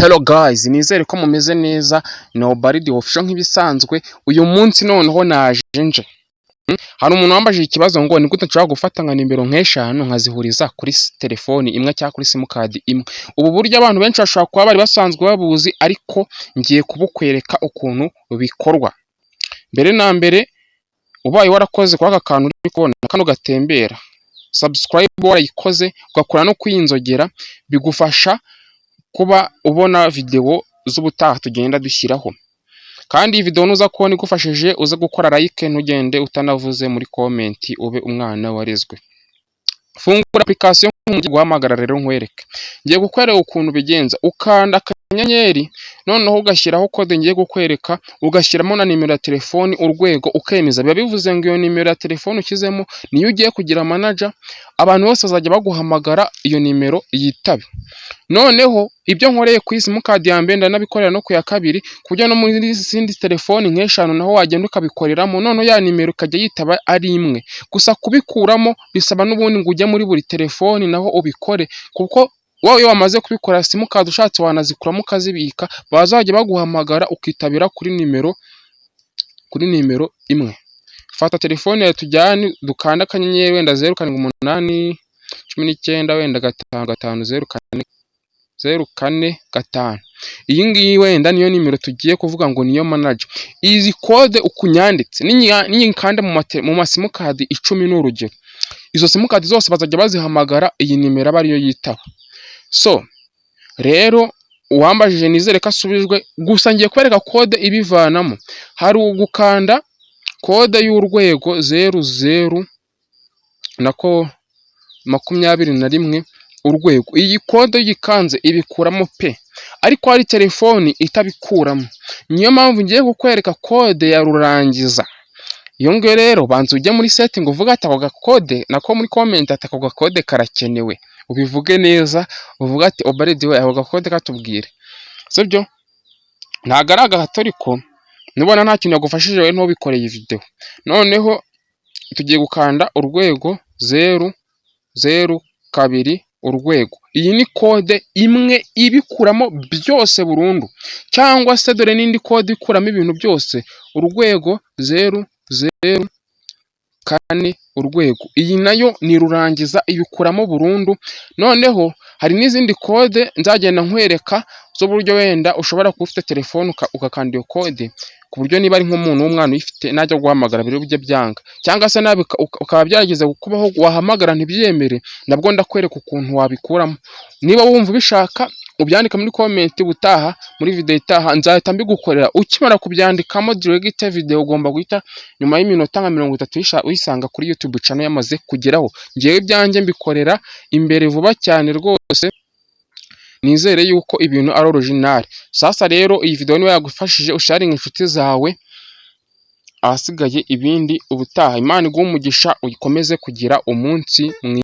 Hello guys, nizere ko mumeze neza. Ni Obaridi Official nk'ibisanzwe. Uyu munsi noneho naje nje. Hari umuntu wambajije ikibazo ngo ni gute nshobora gufata nka nimero nk'eshanu nkazihuriza kuri telefoni imwe cyangwa kuri simukadi imwe? Ubu buryo abantu benshi bashobora kuba bari basanzwe babuzi, ariko ngiye kubukwereka ukuntu bikorwa. Mbere na mbere, ubaye warakoze kuri aka kantu uri kubona kano gatembera, subscribe warayikoze, ugakora no kuyinzogera, bigufasha kuba ubona videwo z'ubutaha tugenda dushyiraho. Kandi iyi videwo nuza kubona igufashije, uze gukora like, ntugende utanavuze muri comment, ube umwana warezwe. Fungura application nk'umuntu guhamagara rero nkwereke. Ngiye kukwereka ukuntu ubigenza. Ukanda akanyenyeri, noneho ugashyiraho kode ngiye kukwereka, ugashyiramo na nimero ya telefoni, urwego, ukemeza. Biba bivuze ngo iyo nimero ya telefoni ushyizemo niyo ugiye kugira manager, abantu bose bazajya baguhamagara iyo nimero yitabe. Noneho ibyo nkoreye ku simukadi ya mbere ndanabikorera no ku ya kabiri, ku buryo no muri zindi telefoni nk'eshanu naho wagenda ukabikoreramo, noneho ya nimero ikajya yitaba ari imwe. Gusa kubikuramo bisaba n'ubundi ngo ujye muri buri telefoni naho ubikore, kuko wowe iyo wamaze kubikora, simukadi ushatse wanazikuramo ukazibika, bazajya baguhamagara ukitabira kuri nimero imwe. Fata telefone yawe tujyane, dukande akanyenyeri wenda 0 7 8 19 wenda 5 5 0 4 0 4 5. Iyi ngiyi wenda niyo nimero tugiye kuvuga ngo niyo manager. Izi kode uku nyanditse, ninyikanda mu masimukadi 10 ni urugero, izo simukadi zose bazajya bazihamagara iyi nimero aba ariyo yitaba. So rero uwambajije nizere ko asubijwe, gusa ngiye kwereka kode ibivanamo. Hari ugukanda kode y'urwego 0 0 nako 21 urwego. Iyi kode iyo uyikanze ibikuramo pe, ariko hari telefoni itabikuramo. Niyo mpamvu ngiye kukwereka kode ya rurangiza. Iyo ngiyo rero banza ujye muri setting uvuge ati ako gakode, nako muri comment ati ako gakode karakenewe, ubivuge neza, uvuge ati "Obaridi we, ako gakode katubwire", sibyo? Ntabwo ari agahato, ariko nubona nta kintu yagufashije wowe ntubikoreye iyi videwo. Noneho tugiye gukanda urwego 0 0 2 urwego. Iyi ni kode imwe ibikuramo byose burundu, cyangwa se dore n'indi kode ikuramo ibintu byose, urwego 0 0 4 urwego. Iyi nayo ni rurangiza, ibikuramo burundu. Noneho hari n'izindi kode nzagenda nkwereka z'uburyo wenda ushobora kuba ufite telefone ugakanda iyo kode, ku buryo niba ari nk'umuntu w'umwana uyifite najya guhamagara biri bujye byanga, cyangwa se nawe ukaba byarageze kukubaho wahamagara ntibyemere, nabwo ndakwereka ukuntu wabikuramo. Niba wumva ubishaka, ubyandike muri comment, ubutaha muri videwo itaha nzahita mbigukorera. Ukimara kubyandikamo direct, videwo ugomba guhita nyuma y'iminota nka 30 uyisanga kuri YouTube channel yamaze kugeraho. Ngewe ibyanjye mbikorera imbere vuba cyane rwose, nizere yuko ibintu ari original. Sasa rero iyi videwo niba yagufashije, usharinge inshuti zawe, ahasigaye ibindi ubutaha. Imana iguhe umugisha, ukomeze kugira umunsi mwiza.